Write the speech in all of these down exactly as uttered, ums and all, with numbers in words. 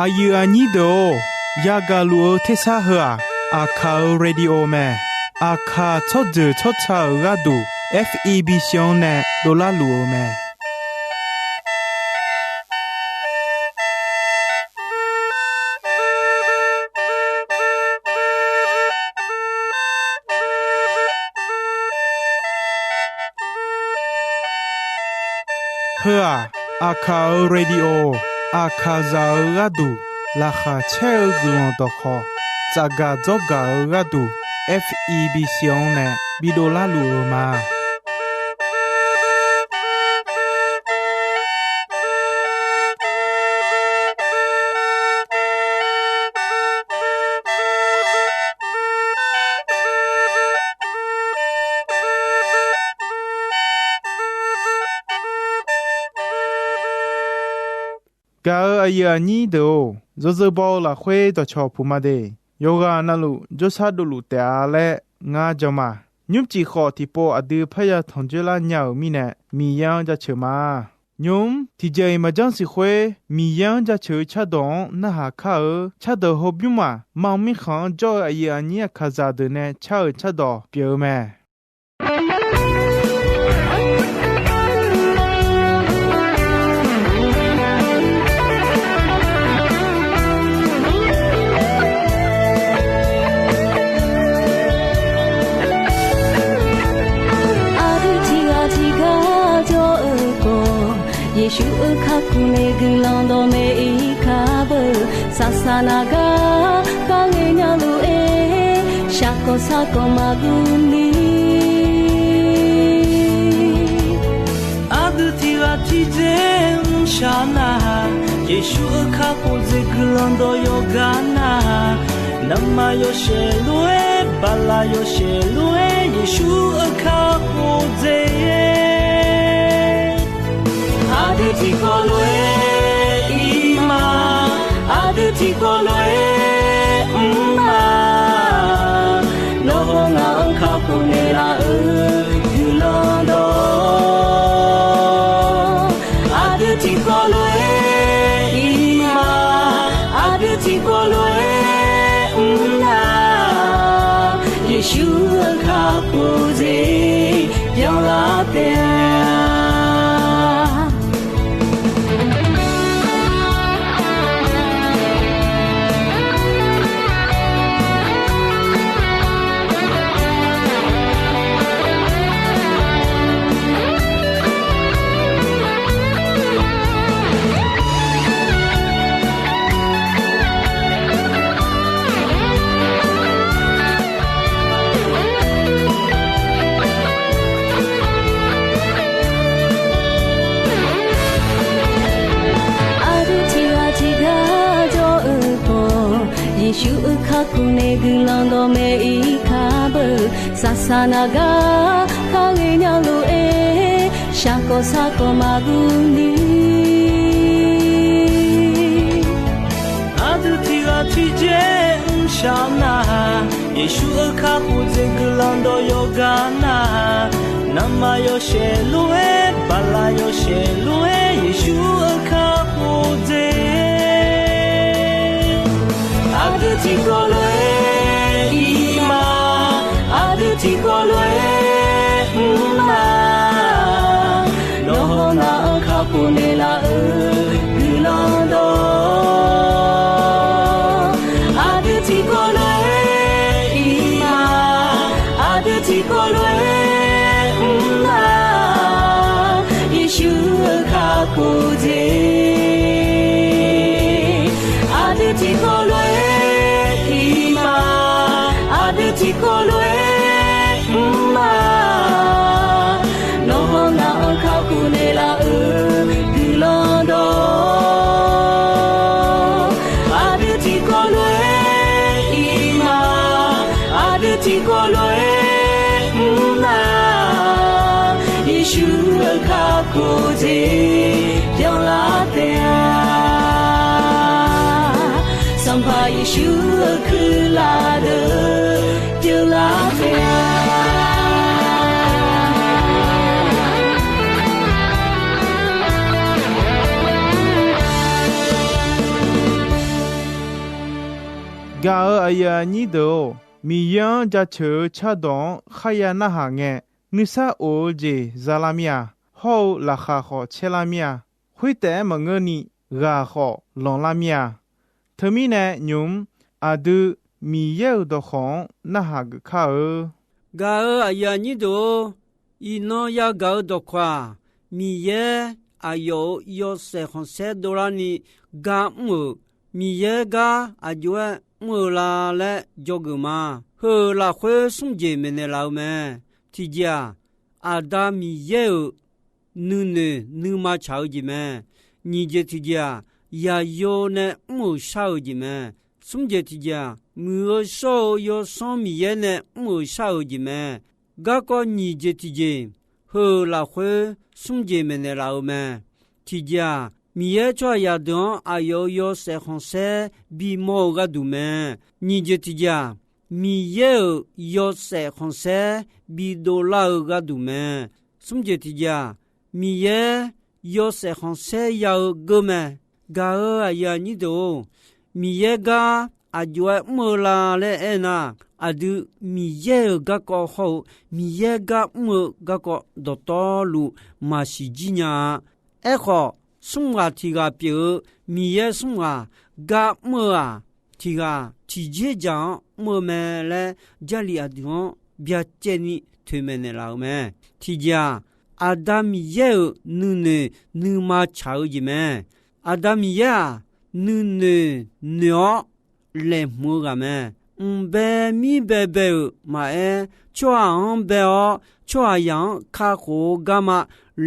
Aqyuif aqnyir deuq-or, yagaq luf-eu tersar heu-aq, Aqkaq-euq radio mae. Aqkaq tsawrjeuq tsawrca-euq gharduq, F E B C-anr nae dovlar luf-eu mae. Heu-aq, Aqkaq-euq radio, Aqkaqzaq-euq gharduq laqkhaq caer-eu guiqlanq dawqkhawq, tsafgaq dzawrgaq-eu gharduq, F E B C-anr nae bidovlar luf-eu ma. Gaq-euq aqyuif aqnyir deuq-or, yawzeu baw-eu lafkhoer dawqcawq puq ma de. Yawqghaq navluf jawrshar dovluf taef-a laer ngar jan ma. Nymrcif khawf tiqpov aqdui parya tanq dzoerlar nya-euq mirnae, Miqyaer-anr jaceuq ma. Nymq-mr tiqjeq-iq maqjanr siq khoer, Miqyaer-anr jaceuq-eu cardawq-anr narhaq kar-eu cardawq hawbymr-aq, mar mirkhanq-anr jawr-eu aqyuif aqnyir Aqkaqzaq deuq nae car-euq cardawq pyeuf-eu mae. Aqdui tiqghaq tiqgar jawr-eu khawf, Yeqsur-euq kakhof nae guiqlanq dawqmaeq-ir kar beu. Saqsaq naq gar kharghae nya lof-aer, shaqkawq sarkawq maqguv ni. Aqdui tiqghaq tiqjeq mrshaq nar-aq, Yeqsur-euq kakhof dzaeq guiqlanq dawq yawqgar nar-aq, navmaqyawshaef lof-aer, baqlaq yawshaef lof-aer, Yeqsur-euq kakhof dzaeq Aqdui tiqkawv lof-aer ir ma, aqdui tiqkawv lof-aer mr ma. Nawr hawr ngaq-anr kakhof naeqlaf-euq guiqlanq dawq, aqdui tiqkawv lof-aer ir ma, aqdui tiqkawv lof-aer mr nar, Yeqsur-euq kakhof dzaeq byanlar taef-a. Aqdui tiqghaq tiqgar jawr-eu khawf, Yeqsur-euq kakhof nae guiqlanq dawqmaeq-ir kar beu. Saqsaq naq gar kharghae nya lof-aer, shaqkawq sarkawq maqguv ni. Aqdui tiqghaq tiqjeq mrshaq nar-aq, Yeqsur-euq kakhof dzaeq guiqlanq dawq yawqgar nar-aq, navmaqyawshaef lof-aer, baqlaq yawshaef lof-aer, Yeqsur-euq kakhof dzaeq. Aqdui tiqkawv lof-aer ir ma, aqdui tiqkawv lof-aer mr ma. Nawr hawr ngaq-anr kakhof naeqlaf-euq guiqlanq dawq, aqdui tiqkawv lof-aer ir ma, aqdui tiqkawv lof-aer mr ma. Yeqsur-euq kakhof dzaeq, aqdui tiqkawv lof-aer ir ma, aqdui tiqkawv lof-aer mr ma. Nawr hawr ngaq-anr kakhof naeqlaf-euq guiqlanq dawq, Aqyuif aqnyir deuq-or, Miqyaer-anr jaceuq-eu cardawq-anr kharya narhaq ngae, nuisar of-eu jeq zalar mir-a. Hawr-eu laqkhaq khawf caerlar mir-a. Khoertaef-aer maqngeurni, ghaq khawf lanqlar mir-a. Teumirnae nymq-mr aqdui Miqyaer-euq dawqkawq-anr narhaq geuf kar-eu. Gaq-euq aqyuif aqnyir deuq-or, iqnan yagaq-eu dawqkawq-aq, Miqyaer aqyawf-euq yawshaef khanqsaer dovlarni gar mr-euq, Miqyaer gar aqjox-aer mr-eu la laer dzawgeuf ma. Heu-euq lafkhoer smr jeq maeqnaeq laf-eu mae. Tiqjeq-aq, Aqda Miqyaer-euq nuinoeq nuima tsaq-eu jeq mae. Nyiq jeq tiqjeq-aq, yaqyo nae mr-euq shar-eu jeq mae. Smr jeq tiqjeq-aq, muiq-eu shawr-eu Yawsanr Miqyaer nae mr-euq shar-eu jeq mae. Garkawv nyiq jeq tiqjeq, heu-euq lafkhoer smr jeq maeqnaeq laf-eu mae. Tiqjeq-aq, Miqyaer tsawrhaqzaq deuq-anr aqyawf-euq yawshaef khanqsaer bimawr-eu gharduq mae. Nyiq jeq tiqjeq-aq, Miqyaer-euq yawshaef khanqsaer bidov lar-eu gharduq mae. Smr jeq tiqjeq-aq, Miqyaer yawshaef khanqsaer ya-eu geur mae. Gaq-euq aqyuif aqnyir deuq-or, Miqyaer gar aqjox-aer mr-eu la laer aernar, aqdui Miqyaer-euq garkawv hawr-eu Miqyaer gar mr-eu garkawv dawqtawvluf maqsiq jir nya-a. Aerkhawf, smr ghaq tiq ghaq pyeuf-eu Miqyaer smr ghaq gar mr-eu-aq, tiq ghaq tiqjeq dzaq-anr mr-eu mae laer Jarlif aqdui-anr byacaevni toeqmaeq naeqlaf-euq mae. Tiqjeq-aq, Aqda Miqyaer-euq nuinoeq nuima tsaq-eu jeq mae. Aqda Miqyaer-aq, nuinoeq noeq-awr laeqhmq-eu ghaq mae. Mq bae mir bae bae-euq maqaer, tsawrhaq-anr bae-awr tsawrhaqzaq-anr kakhof-eu garma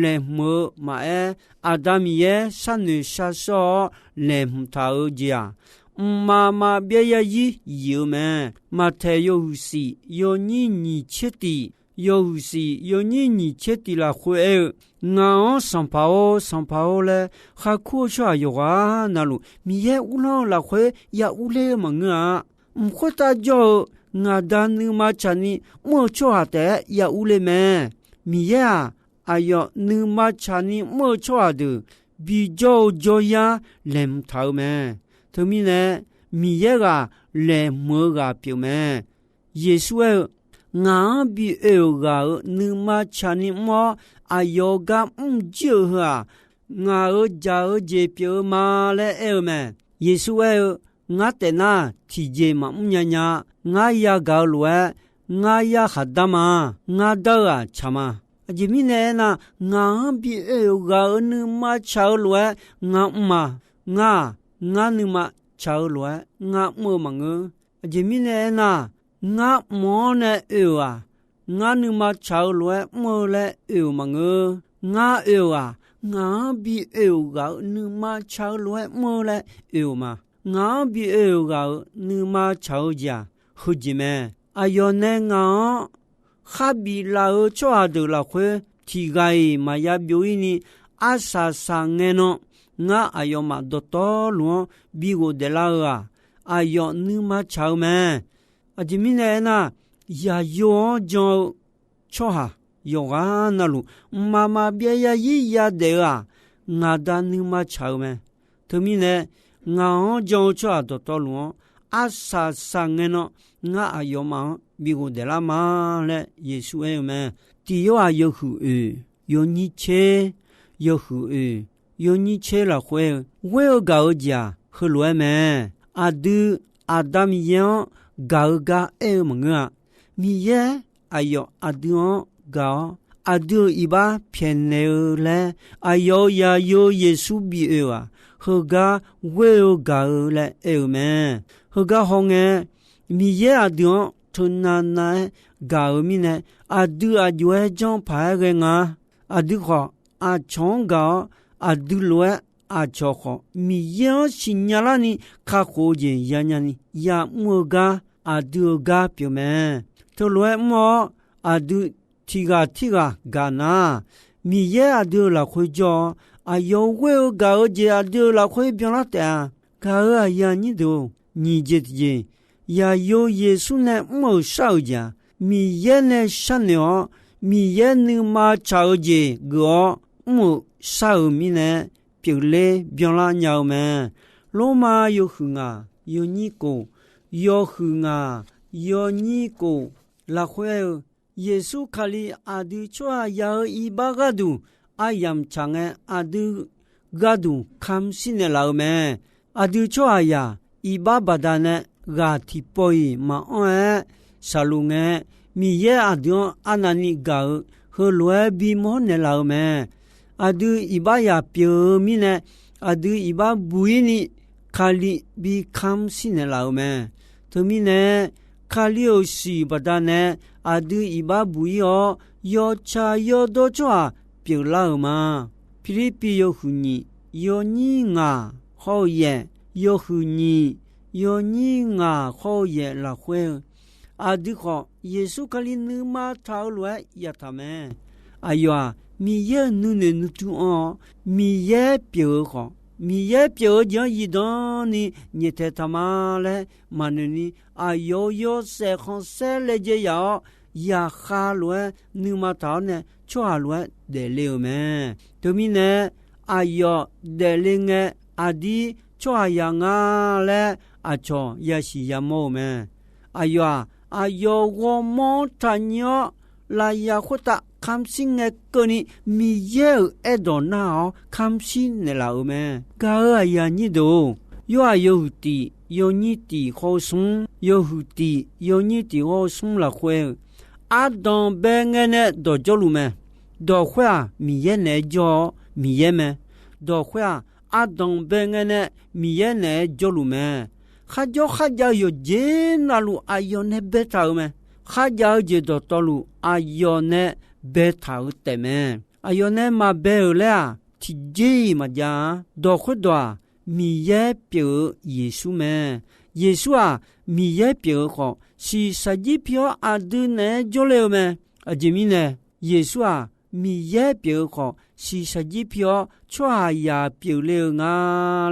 laeqhmq-eu maqaer, Aqda Miqyaer sharnoeq sharshawr-awr laeqhmq taq-eu jeq-aq, mqmaq maqbyav yarzir yif-eu mae. Maqtaeq yawhuiq shif yawnyir nyiq tser tiq, yawhuiq shif yawnyir nyiq tser tiq lafkhoer aer-eu, Ngaq-anr Sanqpaq-or, Sanqpaq-or laer kharkur-eu tsawrhaq yawqghaq navluf, Miqyaer uvlanr-eu lafkhoer ya urler-eu maqngeur-a. Mq khoertav jawr-eu ngaq Da nuima tsaqni mr-eu tsawrhaq taef-aer ya urler mae. Miqyaer-aq, aqyawf nuima tsaqni mr-eu tsawrhaq deuq bijawr-eu jawryar laeqhmq taq-eu mae. Teumirnae, Miqyaer ghaq laeqhmq-eu ghaq pyeuf mae. Yeqsur aer-eu, Ngaq-anr bi oe-euq ghaq-euq nuima tsaqni mr-awr, aqyawf-euq gar mr jir-euq heu-aq, ngaq-euq jaq-eu jeq pyeuf-eu ma laer aer-eu mae. Yeqsur aer-eu, Ngar taef nar tiqjeq maqmr nya nya. Ngar yagaq-eu lof-aer, ngar yarkhaq dar ma. Ngar dar-eu-aq tsaq ma. Aqjeq mirnae aernar, ngaq-anr bi oe-euq ghaq-euq nuima tsaq-eu lof-aer ngar mr ma. Ngar-aq, ngar nuima tsaq-eu lof-aer ngar mr-eu maqngeur. Aqjeq mirnae aernar, ngar mq-anr nae oe-euq-aq, ngar nuima tsaq-eu lof-aer mr-eu laer oe-euq maqngeur. Ngar oe-euq-aq, ngaq-anr bi oe-euq ghaq-euq nuima tsaq-eu lof-aer mr-eu laer oe-euq ma. Ngaq-anr bi oe-euq ghaq-euq nuima tsaq-eu jeq-aq, heujeq mae. Aqyawf nae ngaq-anr kharbif laf-eu tsawrhaq deuq lafkhoer tiq ghaq-iq maqya byov-ir ni, arsaq saqngae nan ngar aqyawfmaf dawqtawvluf-anr bi ghofdaef lar-eu-aq, aqyawf nuima tsaq-eu mae. Aqjeq mirnae aernar, yaqyo-anr jan-eu tsawrhaq yawqghaq navluf, mqmaq maqbyav yarzir yadaef-eu-aq, ngaq Da nuima tsaq-eu mae. Teumirnae, ngaq-anr jan-eu tsawrhaq dawqtawvluf-anr arsaq saqngae nan ngar aqyawfmaf-anr bi ghofdaef lar ma laer Yeqsur aer-eu mae. Tiq Yorhaq yawhuiq oeq, yawnyir tser, yawhuiq oeq, yawnyir tser lafkhoer-eu, ghoer-eu gaq-eu jeq-aq, heulof-aer mae. Aqdui Aqda Miqyaer-anr gaq-eu gar aer-eu maqngeur-a. Miqyaer aqyawf aqdui-anr gaq-awr, aqdui-euq iqbax pyaeqnaeq-eu laer, aqyawf-euq yaqyo Yeqsur bif oe-aq, heugar ghoer-eu gaq-eu laer aer-eu mae. Heugar hawngae, Miqyaer aqdui-anr teunav nav-aer gaq-eu mirnae, aqdui aqjox-aer janr paq-aer ghae nga. Aqdui khawf, aqcawq-anr gaq-awr, aqdui lof-aer aqcawq khawf Miqyaer-anr siqnya larni kakhof-eu jeq yanya ni ya'mr-eu gar, aqdui-euq gar pyeuf mae. Teulof-aer mr-awr, aqdui tiq ghaq tirghaq gaq nar, Miqyaer aqdui-euq lafkhoer jawr-awr, aqyawf ghoer-eu gaq-eu jeq aqdui-euq lafkhoer byanlar taef-a. Gaq-euq aqyuif aqnyir deuq-or, nyiq jeq tiqjeq, yaqyo Yeqsur nae mr-euq shar-euq jeq-aq, Miqyaer nae sharnoeq-awr, Miqyaer nuima tsaq-eu jeq geuf-awr mr-euq shar-euq mirnae pyeufler byanlar nya-eu mae. Lormav yawhuiq ngaq yawnyir kof, yawhuiq ngaq yawnyir kof lafkhoer-eu, Yeqsur Kali aqdui tsawrhaqzaq-eu iqbax gharduq aryamq tsaq ngae, aqdui gharduq kamq shir naeqlaf-eu mae. Aqdui tsawrhaqzaq iqbax baqdanae ghaq tiqpawf-iq maqanr-aer shaqluf ngae, Miqyaer aqdui-anr arnavni gaq-eu heulof-aer bimawr naeqlaf-eu mae. Aqdui iqbax yaq pyeuf-eu mirnae, aqdui iqbax buq-ir ni Kali bi kamq shir naeqlaf-eu mae. Teumirnae, Kali-euq siq baqdanae aqdui iqbax buq-ir-awr, yawtsaq yawdawr tsawrhaq pyeuflar-euq ma. Pirlirpiv yawhuiq nyiq yawnyir ngaq hawr-eu yaeq, yawhuiq nyiq yawnyir ngaq hawr-eu yaeq lafkhoer-eu, aqdui khawf Yeqsur Kali nuima taq-eu lof-aer yataq mae. Aqyawf-aq, Miqyaer-euq nuinoeq nuitui anr-awr, Miqyaer pyeuf-eu khawf, Miqyaer pyeuf-eu jeq-anr zifdan ni nyaeftaeq taq ma laer maqnoeq ni, aqyawf-euq yawshaef khanqsaer laejae yaf-awr, yaqkhav lof-aer nuima taq-awr nae tsawrhaq lof-aer daefle-euq mae. Teumirnae, aqyawf daefle ngae, aqdir tsawrhaqzaq nga laer aqcawq yasiq yamawr-eu mae. Aqyawf-aq, aqyawf ghawrmawr-anr taqnyir-awr, lafyaq khoertav kamq shir ngae keuvni, Miqyaer-euq aerdawq narhaq-awr kamq shir naeqlaf-euq mae. Gaq-euq aqyuif aqnyir deuq-or, Yorhaq yawhuiq tiq yawnyir tiq hawr-eu smr, yawhuiq tiq yawnyir tiq hawr-eu smr lafkhoer-eu, ardanq bae ngae nae dawq jawrluf mae. Dawq khoer-aq, Miqyaer naeq-aer jawr-awr Miqyaer mae. Dawq khoer-aq, ardanq bae ngae nae Miqyaer naeq-aer jawrluf mae. Kharjawr kharjav-eu yawqjeq navluf aqyawf nae baetaq-euq mae. Kharjav-eu jeq dawqtawvluf aqyawf nae baetaq-euq taefmae. Aqyawf nae maqbae-euq laer-aq, tiqjeq-iq maqjav-a. Dawq khoerdawq-aq, Miqyaer pyeuf-eu Yeqsur mae. Yeqsur-aq, Miqyaer pyeuf-eu khawf, shiqshaq jir pi-awr aqdui naeq-aer jawrle-eu mae. Aqjeq mirnae, Yeqsur-aq, Miqyaer pyeuf-eu khawf, shiqshaq jir pi-awr tsawrhaqzaq pyeufle-eu nga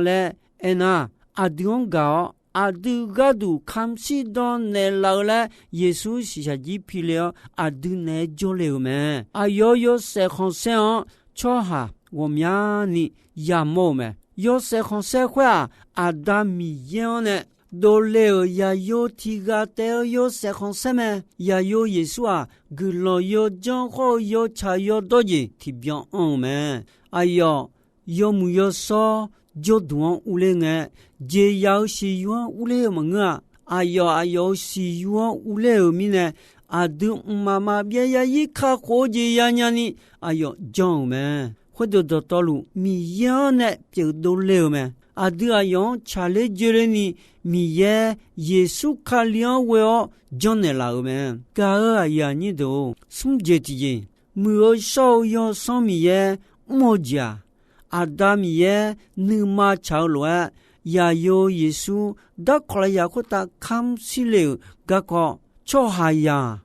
laer aernar, aqdui-anr gaq-awr aqdui gharduq kamq shir dan naeqlaf-eu laer Yeqsur shiqshaq jir pile-awr aqdui naeq-aer jawrle-euq mae. Aqyawf-euq yawshaef khanqsaer-anr tsawrhaq ghawqmyani yamawr-eu mae. Yawshaef khanqsaer khoer-aq, Aqda Miqyaer-anr nae dovle-euq zaqyo tiq ghaq taef-eu yawshaef khanqsaer mae. Zaqyo Yeqsur-aq, guiqlanq yawjanr khawr-eu yawtsaq yawdawr jeq tiqbyan anr-eu mae. Aqyawf yawmuiq yawshawr jawrduq-anr urler ngae, jeqzaq-eu siqyu-anr urler-eu maqngeur-a. Aqyawf aqyawf-euq siqyu-anr urler-euq mirnae, aqdui mqmaq maqbyav zarzir kakhof-eu jeq yanya ni aqyawf jan-euq mae. Khoerdeuq dawqtawvluf Miqyaer-anr nae pyeuf dovle-euq mae. Aqdui aqyawf-anr tsaqler joeler ni Miqyaer Yeqsur Kali-anr ghoe-awr janrnaeq laf-euq mae. Gaq-euq aqyuif aqnyir deuq-or, smr jeq tiqjeq, muiq-eu shawr-eu Yawsanr Miqyaer mr-eu jeq-aq, Aqda Miqyaer nuima tsaq-eu lof-aer, zaqyo Yeqsur darkawq lafyaq khoertav kamq shir le-euq garkawv, tsawrhaqzaq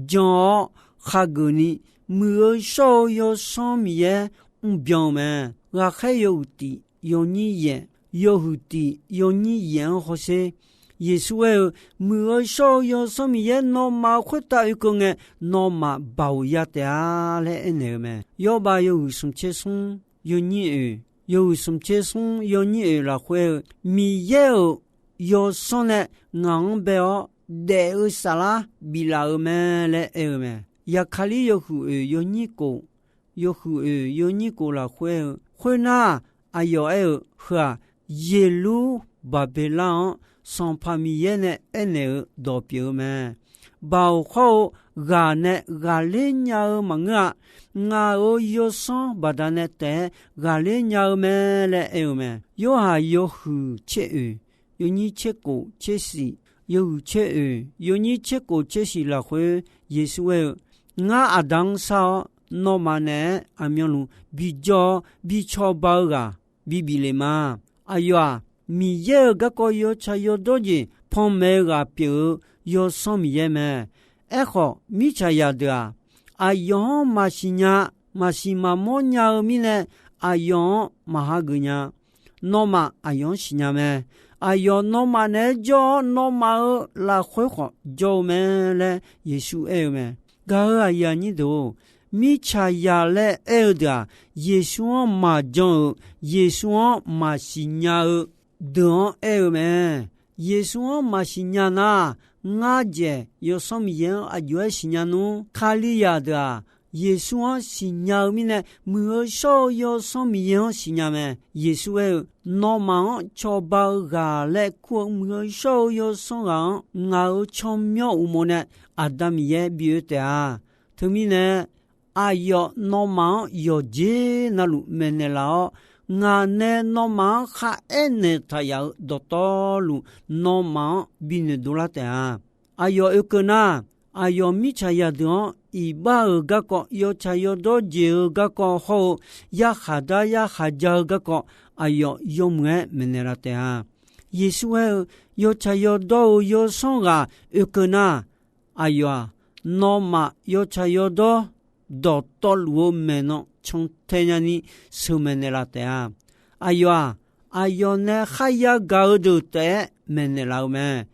jan-awr khageuf ni, muiq-eu shawr-eu Yawsanr Miqyaer mrbyan-eu mae. Ghaqkhaer yawhuiq tiq yawnyir yaef, yawhuiq tiq yawnyir yaef-anr hawsher. Yeqsur aer-eu, Muiq-eu shawr-eu Yawsanr Miqyaer nawmaf-euq khoertav oekeuv ngae, nawmaf baoq ya taef-a laer aernaeq-eu mae. Yawrbav yawhuiq smq tser smr yawnyir oeq, yawhuiq smq tser smr yawnyir oeq lafkhoer-eu, Miqyaer-euq Yawsanr nae ngaq-anr bae-awr daef-eu saflar biflaf-eu mae laer aer-eu mae. Yaqkali yawhuiq oeq yawnyir kof, yawhuiq oeq yawnyir kof lafkhoer-eu, khoernar, aqyawf aer-eu, Heu-aq, Yeqlur Baqbeqlar-anr Sanqpaq Miqyaer nae aernaeq-eu dawq pyeuf-eu mae. Baoq khawr-eu ghaq nae ghaqler nya-eu maqngeur-a. Ngaq-euq Yawsanr baqdanae taef-aer ghaqler nya-eu mae laer aer-eu mae. Yorhaq yawhuiq tser oeq, yawnyir tser kof tser shif, yawhuiq tser oeq yawnyir tser kof tser shif lafkhoer Yeqsur aer-eu, Ngar Aqda-anr shar-awr, nawmaf naeq-aer aqmyanluf bijawr-awr bicawba-eu ghaq bibif le ma. Aqyawf-aq, Miqyaer-euq garkawv yawtsaq yawdawr jeq panmaeq-eu ghaq pyeuf-eu Yawsanr Miqyaer mae. Aerkhawf, mirtsaqzaq deuq-aq, aqyawf-anr maqsiq nya, maqsiq maqmawr nya-eu mirnae, aqyawf-anr maqhageuf nya. Nawmaf aqyawf-anr siqnya mae. Aqyawf nawmaf naeq-aer jawr-awr, nawmaf-euq lafkhoer khawf jawr-eu mae laer Yeqsur aer-eu mae. Gaq-euq aqyuif aqnyir deuq-or, mirtsaqzaq laer aer-eu deuq-aq, Yeqsur-anr maqjan-euq, Yeqsur-anr maqsiq nya-eu deuq-anr aer-eu mae. Yeqsur-anr maqsiq nya nar, ngar dzaeq Yawsanr Miqyaer-anr aqjox-aer siqnya nmr. Kalizaq deuq-aq, Yeqsur-anr siqnya-eu mirnae, muiq-eu shawr-eu Yawsanr Miqyaer-anr siqnya mae. Yeqsur aer-eu, Nawmaf-anr cawba-eu ghaq laer kur-eu muiq-eu shawr-eu Yawsanr ghaq-anr ngaq-euq tsawrmyanr uqmov nae Aqda Miqyaer bi oe taef-a. Teumirnae, aqyawf nawmaf-anr yawqjeq navluf maeqnaeq laf-awr, ngaq nae nawmaf-anr kharaer naeqtaq yaf-euq dawqtawvluf, nawmaf-anr binoeq dovlar taef-a. Aqyawf oekeuv nar, aqyawf mirtsaq zaqdeuq-anr iqbax-euq garkawv, yawtsaq yawdawr jeq-eu garkawv hawr-eu, yarkhaq dar yarkhaq ja-eu garkawv, aqyawf yawmuiq-aer maeqnaeq laf taef-a. Yeqsur aer-eu, Yawtsaq yawdawr-eu Yawsanr ghaq oekeuv nar, aqyawf-aq, nawmaf yawtsaq yawdawr dawqtawvluf-eu maeqnan cantae nyani sheuqmaeq naeqlaf taef-a. Aqyawf-aq, aqyawf nae kharya gaq-eu deuq taef-aer maeqnaeq laf-eu mae.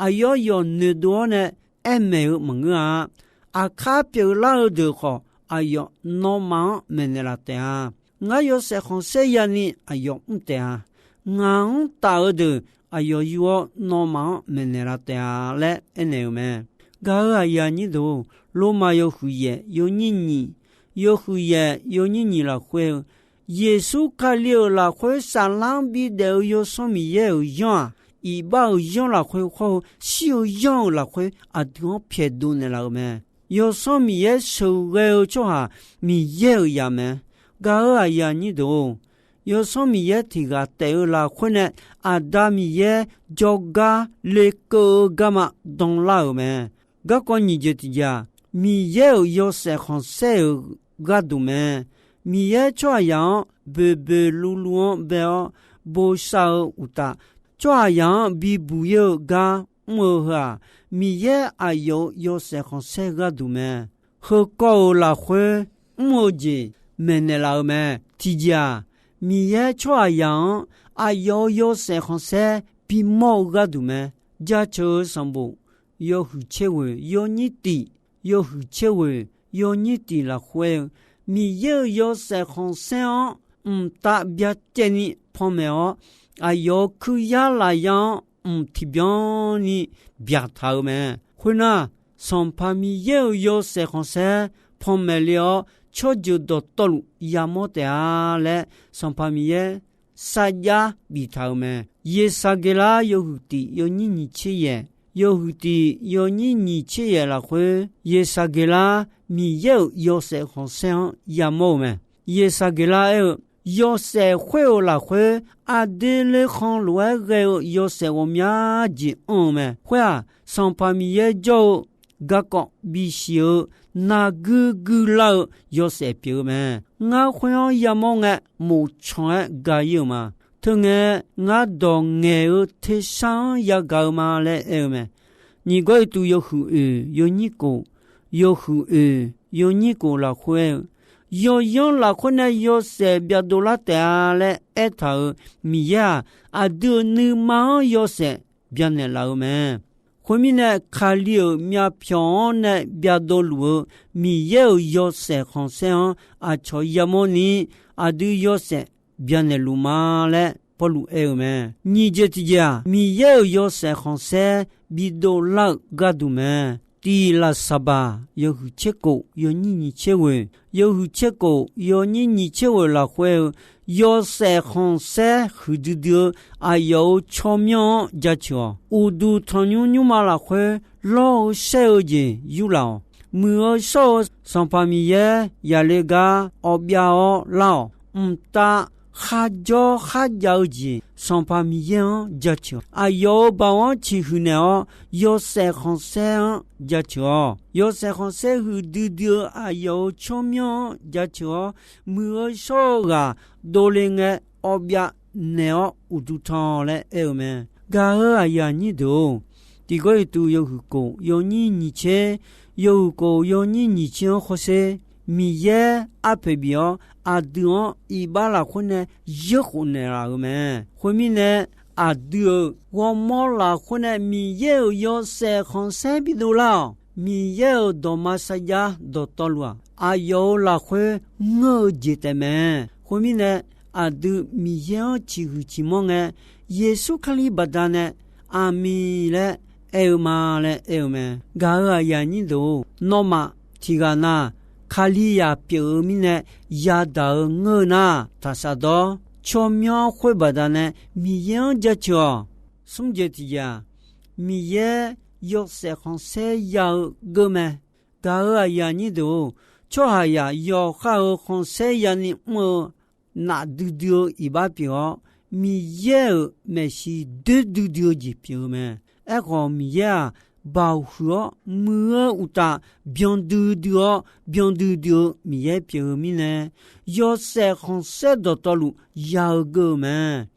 Aqyawf yawf noeqdov-awr nae aermaeq-eu maqngeur-a. Aqkar pyeuflar-eu deuq khawf, aqyawf nawmaf-anr maeqnaeq laf taef-a. Ngar yawshaef khanqsaer yani aqyawf mr taef-a. Ngaq-anr taf-eu deuq aqyawf yur-awr nawmaf-anr maeqnaeq laf taef-a laer aernaeq-eu mae. Gaq-euq aqyuif aqnyir deuq-or, Lormav yawhuiq yaef yawnyir nyiq, yawhuiq yaef yawnyir nyiq lafkhoer-eu, Yeqsur Kali-euq lafkhoer saflar-anr bidaef-eu Yawsanr Miqyaer-euq zanr-aq, iqbax-euq zanr lafkhoer hawr-eu shir-eu zanr-euq lafkhoer aqdui-anr pyaeqdov naeqlaf-euq mae. Yawsanr Miqyaer sheuqghae-eu tsawrhaq Miqyaer-euq zaq mae. Gaq-euq aqyuif aqnyir deuq-or, Yawsanr Miqyaer tiq ghaq taef-eu lafkhoer nae Aqda Miqyaer jawrgar lekeuv-eu garma danlar-euq mae. Garkawv nyiq jeq tiqjeq-aq, Miqyaer-euq yawshaef khanqsaer-euq gharduq mae. Miqyaer tsawrhaqzaq-anr boeqboeq luvluv-anr bae-awr bosav-eu uqtaf, tsawrhaqzaq-anr bibuq-ir-eu gar mr-eu heu-aq, Miqyaer aqyawf-euq yawshaef khanqsaer gharduq mae. Heukawv-euq lafkhoer mr-eu jeq maeqnaeq laf-eu mae. Tiqjeq-aq, Miqyaer tsawrhaqzaq-anr aqyawf-euq yawshaef khanqsaer bimawr-eu gharduq mae. Jaceuq-eu sanqbof yawhuiq tser ghoeq yawnyir tiq, yawhuiq tser ghoeq yawnyir tiq lafkhoer-eu, Miqyaer-euq yawshaef khanqsaer-anr mqtav byacaevni panmaeq-awr, aqyawf-euq kuiryar lafyar-anr mq tiqbyan ni byaqtaq-eu mae. Khoernar, Sanqpaq Miqyaer-euq yawshaef khanqsaer panmaeq le-awr, tsawrjeuq dawqtawvluf yamawr taef-a laer, Sanqpaq Miqyaer sarjax biftaq-euq mae. Yeqsaqgeqlar yawhuiq tiq yawnyir nyiq tser yaef, yawhuiq tiq yawnyir nyiq tser yaef lafkhoer, Yeqsaqgeqlar Miqyaer-euq yawshaef khanqsaer-anr yamawr-eu mae. Yeqsaqgeqlar aer-eu, Yawshaef khoer-euq lafkhoer, aqdui lekhanq lof-aer ghae-eu yawshaef ghawqmya jeq anr-eu mae. Khoer-aq, Sanqpaq Miqyaer jawr-eu garkawv bisiq-eu narguir guirlar-eu yawshaef pyeuf-eu mae. Ngar khoer-anr yamawr ngae, moqcan-aer ga-ir-euq ma. Teungae, ngar dawq ngaeq-eu tersar-anr yagaq-eu ma laer aer-eu mae. Nyiq Gawrliqtu yawhuiq oeq yawnyir kof, yawhuiq oeq yawnyir kof lafkhoer-eu, yawyanr lafkhoer nae yawshaef byaqdov lar taef-a laer aertaq-euq Miqyaer-aq, aqdui-euq nuima-anr-eu yawshaef byanaeq laf-eu mae. Khoermirnae, Kali-euq myavpyawq-anr nae byaqdov luf-eu Miqyaer-euq yawshaef khanqsaer-anr aqcawq yamawr ni, aqdui yawshaef byanaeq luf ma laer Pawrluv aer-eu mae. Nyiq jeq tiqjeq-aq, Miqyaer-euq yawshaef khanqsaer bidov lar-eu gharduq mae. Tiq Laqsaqbaq yawhuiq tser kof yawnyir nyiq tser ghoeq, yawhuiq tser kof yawnyir nyiq tser ghoeq lafkhoer-eu, yawshaef khanqsaer huiqdui dui-eu aqyawf-euq tsawrmyanr-anr jaceuq-awq. Uqduq tanqnymr nymrma lafkhoer lawr-eu shaer-eu jeq yurlaf-awq. Muiq-eu shawr-eu Sanqpaq Miqyaer yaqle gar awv byav-awr lar-awq. Mqtav kharjawr kharjav-eu jeq Sanqpaq Miqyaer-anr jaceuq-awq. Aqyawf-euq baoq-anr ciqhuiq naeq-awr, yawshaef khanqsaer-anr jaceuq-awq. Yawshaef khanqsaer huiqdui dui-eu aqyawf-euq tsawrmyanr-anr jaceuq-awr, muiq-eu shawr-eu ghaq dovle ngae awv byav naeq-awr uqduq tan laer aer-eu mae. Gaq-eu aqyuif aqnyir deuq-or, Tiq Gawrliqtu yawhuiq kof yawnyir nyiq tser, yawhuiq kof yawnyir nyiq tser-anr hawsher. Miqyaer arpoeq bif-awr, aqdui-anr iqbax lafkhoer nae yeurkhof naeqlaf-euq mae. Khoermirnae, aqdui-euq ghawrmawr lafkhoer nae Miqyaer-euq yawshaef khanqsaer bidov lar-awq. Miqyaer-euq dawqma sarjax dawqtawvluf-aq, aqyawf-euq lafkhoer ngeur-eu jeq taef mae. Khoermirnae, aqdui Miqyaer-anr ciqhuiq ciqmanr ngae, Yeqsur Kali baqdanae Aqmiq laer aer-eu ma laer aer-eu mae. Gaq-euq aqyuif aqnyir deuq-or, nawmaf tiqghaq na Kalizaq pyeuf-eu mirnae yadaq-eu ngeur-eu nar, taqsaq dawr. Tsawrmyanr khoer baqdanae Miqyaer-anr jaceuq-awq. Smr jeq tiqjeq-aq, Miqyaer yawshaef khanqsaer ya-eu geur mae. Gaq-euq aqyuif aqnyir deuq-or, tsawrhaqzaq yawqha-euq khanqsaer yani mr-eu nafdui dui-eu iqbax pyeuf-awr, Miqyaer-euq maeqshi doer duidui-eu jeq pyeuf-eu mae. Aerkhawf, Miqyaer-aq, baoq huiq-awr muiq-eu uqtaf, byan duidui-awr byan duidui-eu Miqyaer pyeuf-eu mirnae, yawshaef khanqsaer dawqtawvluf ya-eu geur-eu mae.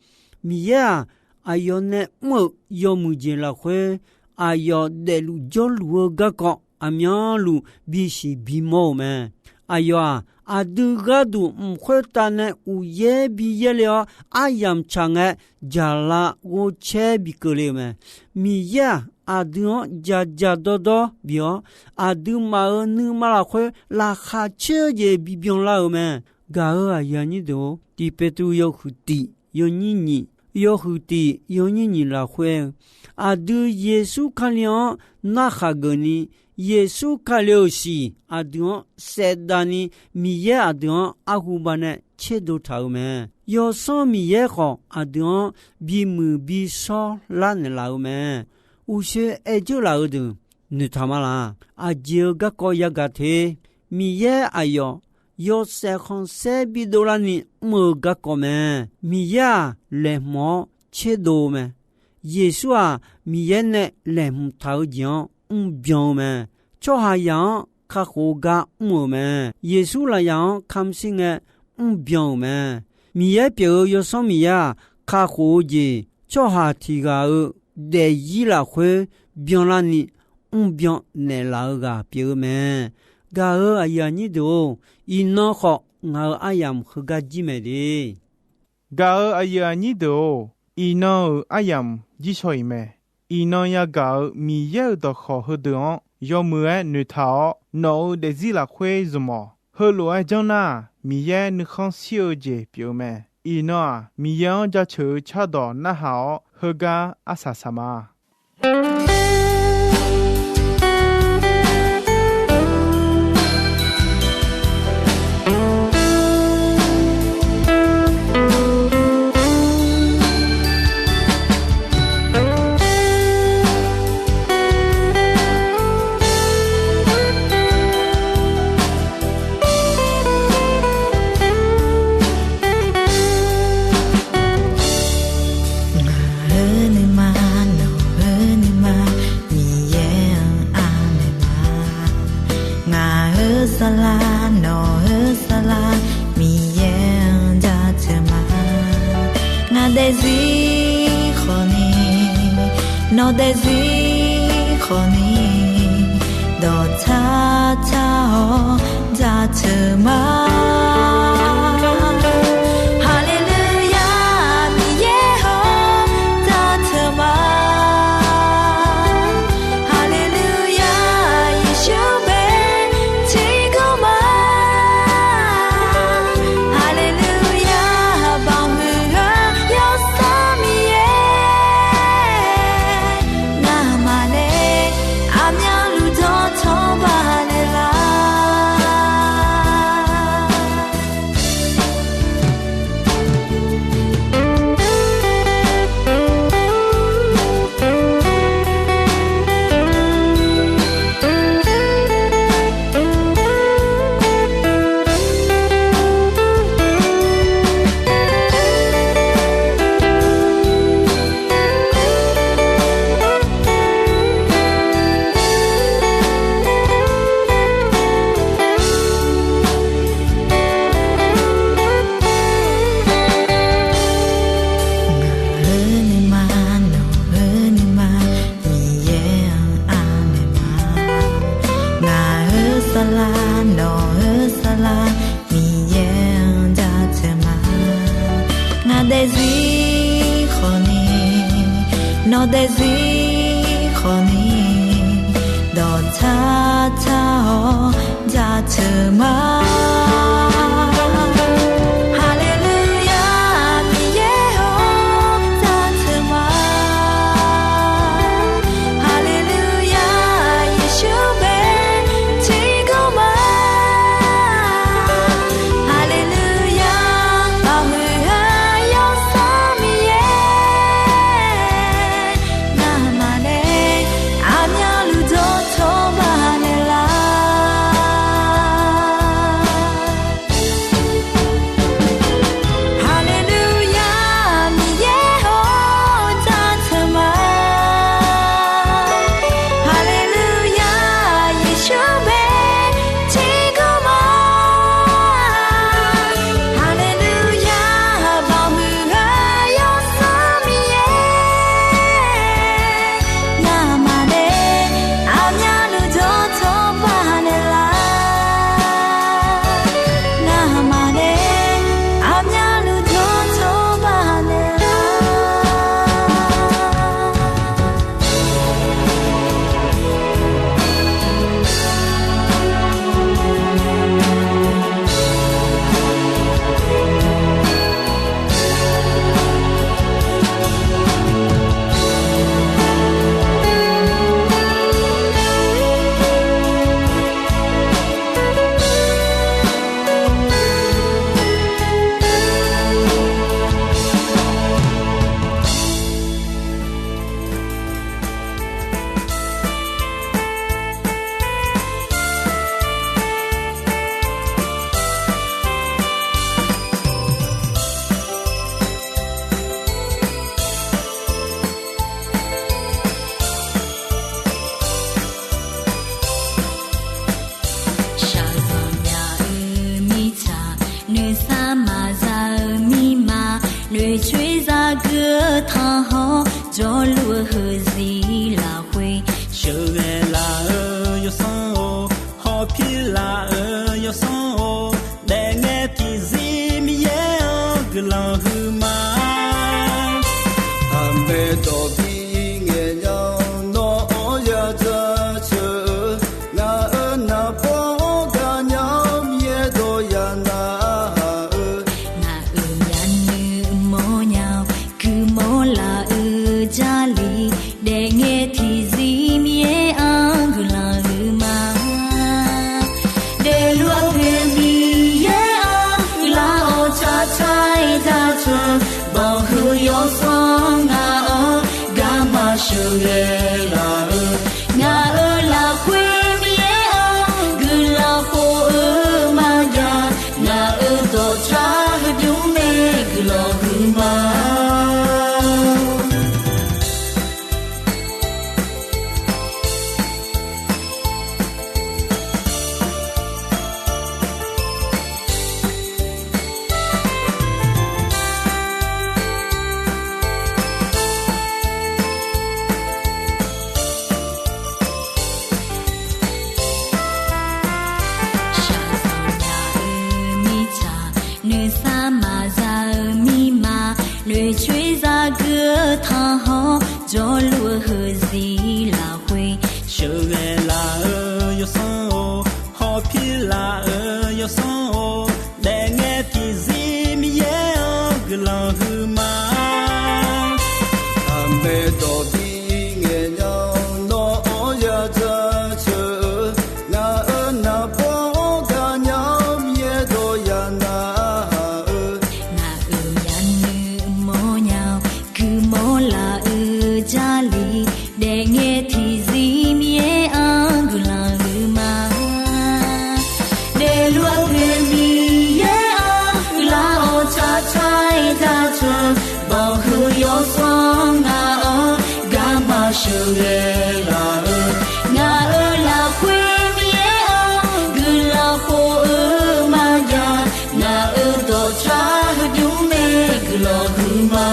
Miqyaer-aq, aqyawf nae mr-euq yawmuiq jeq lafkhoer, aqyawf daefluf jawrluf-eu garkawv aqmyanluf bisiq bimawr-euq mae. Aqyawf-aq, aqdui gharduq mq khoertav nae uqyaer bi yaerle-awr, aryamq tsaq ngae, jaqlaf ghovcaer bi keuvle-euq mae. Miqyaer-aq, aqdui-anr jaqjaq dawrdawr bif-awr, aqduimaf-euq nuima lafkhoer laqkhaq caer-eu jeq bibyan lar-euq mae. Gaq-euq aqyuif aqnyir deuq-or, Tiq Peqtruv yawhuiq tiq yawnyir nyiq, yawhuiq tiq yawnyir nyiq lafkhoer-eu, aqdui Yeqsur Kali-anr narkhaq geufni, Yeqsur Kali-euq siq aqdui-anr saevdavni, Miqyaer aqdui-anr arhu banae tserdov taq-euq mae. Yawsanr Miqyaer khawf, aqdui-anr bimuiq bishawr lar naeqlaf-euq mae. Uqshoe aer jeur laf-eu deuq noeqtaq ma laq. Aqjeq-eu garkawv yagaq te. Miqyaer aqyawf yawshaef khanqsaer bidov larni mr-eu garkawv mae. Miqyaer-aq, laeqhmq-awr tserdov-eu mae. Yeqsur-aq, Miqyaer nae laeqhmq taq-eu jeq-anr mrbyan-eu mae. Tsawrhaqzaq-anr kakhof-eu gar mr-euq mae. Yeqsur lafyaq-anr kamq shir ngae mrbyan-euq mae. Miqyaer pyeuf-eu Yawsanr Miqyaer-aq, kakhof-eu jeq tsawrhaq tiqghaq-euq daefzir lafkhoer byanlarni mrbyan naeqlaf-eu ghaq pyeuf-eu mae. Gaq-euq aqyuif aqnyir deuq-or, iqnan khawf ngaq-euq aryamq heugar jir mae de. Gaq-euq aqyuif aqnyir deuq-or, iqnan-euq aryamq jirshaw-iq mae. Iqnan yagaq-euq Miqyaer-euq dawqkawq heudeuq-anr yawmuiq-aer noeqtaq-awr, nawq-euq daefzir lafkhoer zmq-awq. Heulof-aer janr nar-aq, Miqyaer nuikhanr shir-eu jeq pyeuf-eu mae. Iqnan-aq, Miqyaer-anr jaceuq-eu cardawq narhaq-awr, heugar arsaq saq ma. Ngaq-euq nuima, nawq-euq nuima, Miqyaer-anr anaeq ma. Ngaq-euq saflar, nawq-euq saflar, Miqyaer-anr jaceuq ma. Ngaq daefzir khawfni, nawq daefzir khawfni, dawqtsar tsar-awr jaceuq ma. Haleluya, Miqyaer-or, jaceuq ma. Haleluya, Yeqsur bae tiqkawv ma. Haleluya, baoq huiq-eu Yawsanr Miqyaer, ngamaf nae aqmyanluf dawqtawvluf baqnaeq lar. Ngaq-euq nuima, nawq-euq nuima, Miqyaer-anr anaeq ma. Ngaq-euq saflar, nawq-euq saflar, Miqyaer-anr jaceuq ma. Ngaq daefzir khawfni, nawq daefzir khawfni, dawqtsar tsar-awr jaceuq ma. Haleluya, Miqyaer-or, jaceuq ma. guiqlanq huiqma. Aqmaeq dawq bi ngaeq nya-awr nawr-anr ya jaceuq-eu, ngaq-euq naqbawr-anr gaqnya-awr Miqyaer dawq ya nav-eu, ngaq-euq myavnuiv mawrnya-awr guiqmawr laf-eu Jarlif daefngae tiqzir Miqyaer-anr guiqlanq huiqma. Daefluf-eu Miqyaer-anr guiqlanq-awr tsaqtsaq-aer jaceuq, banqhuiq yawsanr ngaq-anr garma sheuqghae laf-eu, ngaq-euq lafkhoer Miqyaer-anr guiqlanq khof-eu maqjav, ngaq-euq dawqtsar heudymr mae guiqlanq huiqma. Shaqzanq nya-eu mirtsaq, nuisar maqza-eu mirma, noeqcoer zagui-eu tanqhawr, jawrluf-eu heuzir lafkhoer sheuqghae laf-eu yawsanr-or, hawpir laf-eu yawsanr-or, daefngae tiqzir Miqyaer-anr guiqlanq huiqma. Aqmaeq dawq bi ngaeq nya-awr nawr-anr ya jaceuq-eu, ngaq-euq naqbawr-anr gaqnya-awr Miqyaer dawq ya nav-eu, ngaq-euq myavnuiv mawrnya-awr guiqmawr laf-eu Jarlif daefngae tiqzir Miqyaer-anr guiqlanq huiqma. Daefluf-eu Miqyaer-anr guiqlanq-awr tsaqtsaq-aer jaceuq, banqhuiq yawsanr ngaq-anr garma sheuqghae laf-eu, ngaq-euq lafkhoer Miqyaer-anr guiqlanq khof-eu maqjav, ngaq-euq dawqtsar heudymr mae guiqlanq huiqma.